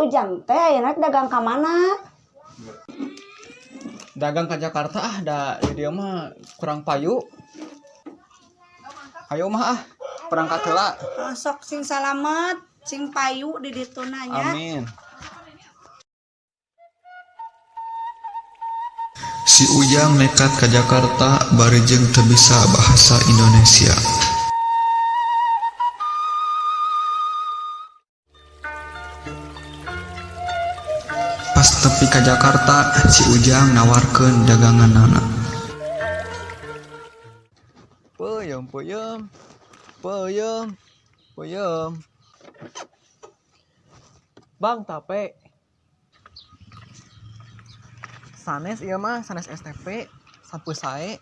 Ujang teh ayeuna dagang ka mana? Dagang ke Jakarta ah, da di dieu mah kurang payu. Ayo mah ah, berangkat heula. Oh, sok sing salamet, sing payu di dituna nya. Amin. Si Ujang nekat ka Jakarta bari jeung teu bisa bahasa Indonesia. Pas tepi ka Jakarta, si Ujang nawarkeun daganganana. Peuyeum peuyeum. Peuyeum. Peuyeum. Bang, tape. Sanes ieu mah, sanes STP, sampeu sae.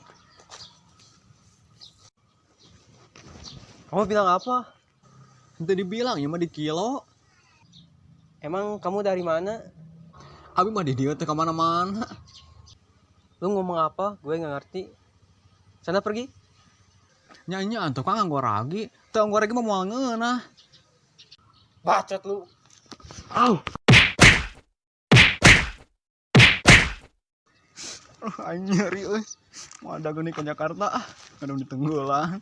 Kamu bilang apa? Henteu dibilang ieu mah di kilo. Emang kamu dari mana? Abi mah di dieu teh ka mana-mana. Lu ngomong apa? Gue nggak ngerti. Sana pergi. Nya nya atuh kang nganggo ragi. Teu nganggo ragi mah moal ngeunah. Bacot lu. Au. Aing nyeri euy. Moal dagang di ke Jakarta ah, kadang ditenggelan.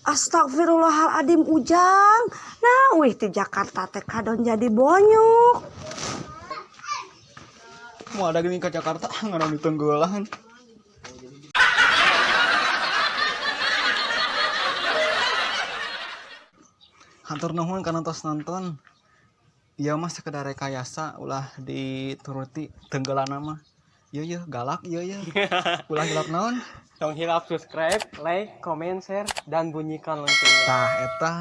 Astagfirullahaladzim Ujang. Nah, wih di Jakarta teh kadon jadi bonyok. Moal dagang di ke Jakarta ah, kadang ditenggelan. Hatur nuhun kana tos nonton. Ieu mah sekedar rekayasa ulah dituruti tenggelan mah. Ieu yeuh galak ieu yeuh. Ulah hilap naon? Tong hilap subscribe, like, comment, share, dan bunyikan loncengnya. Tah eta.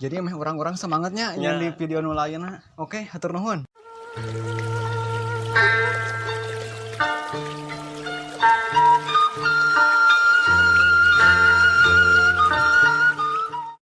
Jadi meh orang-orang semangatnya Ya. nyan di video nu lainna. Oke, hatur nuhun.